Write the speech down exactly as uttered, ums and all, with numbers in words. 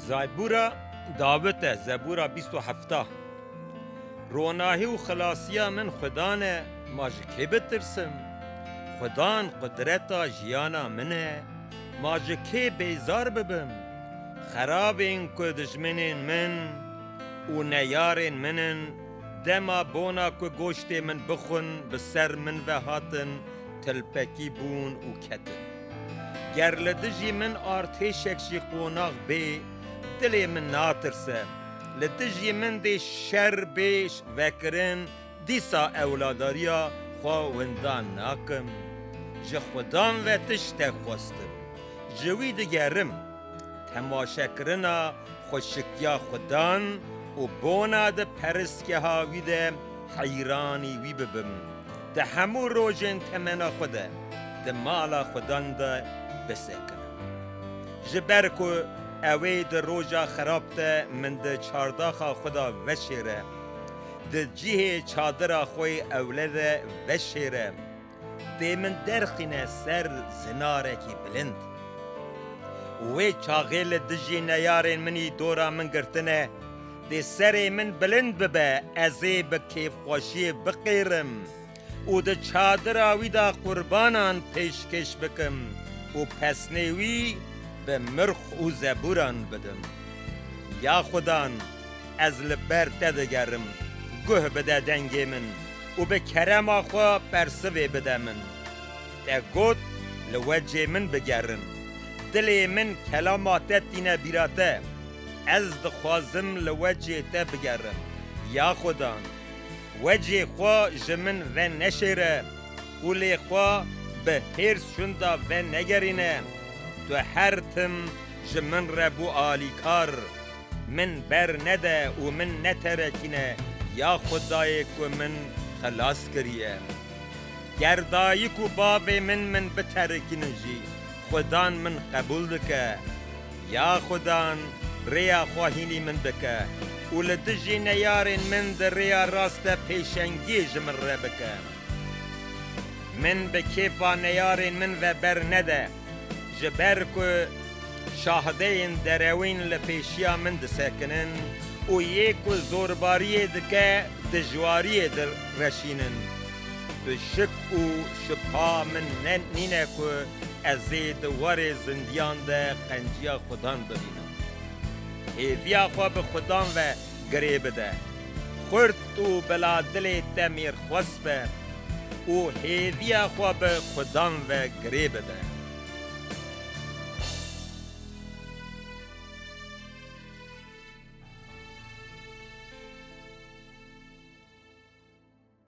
Zebûra Dawid e, Zebûra bîst û heft. Ronahî û xilasiya min Xudan e, ma ji kê bitirsim? Xudan qudreta jiyana min e, ma ji kê bêzar bibim? Xerabên ku dijminên min û neyarên min in, dema bona ku goştê min bixwin, bi ser min ve hatin, tilpekî bûn û ketin. Ger li dijî min artêşek jî qonax bê, dilê min natirse. Li dijî min dê şer bê vekirin, dîsa ewladariya xwe winda nakim. Ji Xudan ve tiştek xwestim. Ji wî digerim. Temaşekirina xweşikiya Xudan û bona di peristgeha wî de heyranî wî bibim. Di hemû rojên temena xwe de di mala Xudan de bisekinim. Ji ber ku ew ê di roja xerab de min di çardaxa xwe de veşêre, di cihê çadira xwe yê ewle de veşêre. Tê min derxîne ser zinarekî bilind. Wê çaxê li dijî neyarên min î dora min girtine, dê serê min bilind bibe, ez ê bi kêfxweşiyê biqêrim û di çadira wî de qurbanan pêşkêş bikim û pesnê wî bi mirx û zebûran bidim. Ya Xudan, ez li ber te digerim, guh bide dengê min û bi kerema xwe persivê bide min. Te got, li wecê min bigerin. Dilê min kelama te tîne bîra te. Ez dixwazim li wecê te bigerim. Ya Xudan, wecê xwe ji min veneşêre û lê xwe bi hêrs şunda venegerîne. Tu her tim ji min re bû alîkar. Min bernede û min neterekîne, ya Xwedayê ku min xilas kiriye. Ger dayik û bavê min min biterikînin jî, Xudan min qebûl dike. Ya Xudan, rêya xwe hînî min bike û li dijî neyarên min di rêya rast de pêşengiyê ji min re bike. Min bi kêfa neyarên min ve bernede, ji ber ku şahdeyên derewîn li pêşiya min disekinin û yê ku zorbariyê dike, dijwariyê direşînin. Tu şik û şibha min ne, nîne ku ez ê di warê zindiyan de qenciya Xudan bibînim. Hêviya xwe bi Xudan ve girê bide. Xurt û bila dilê te mêrxwest be û hêviya xwe bi Xudan ve girê bide.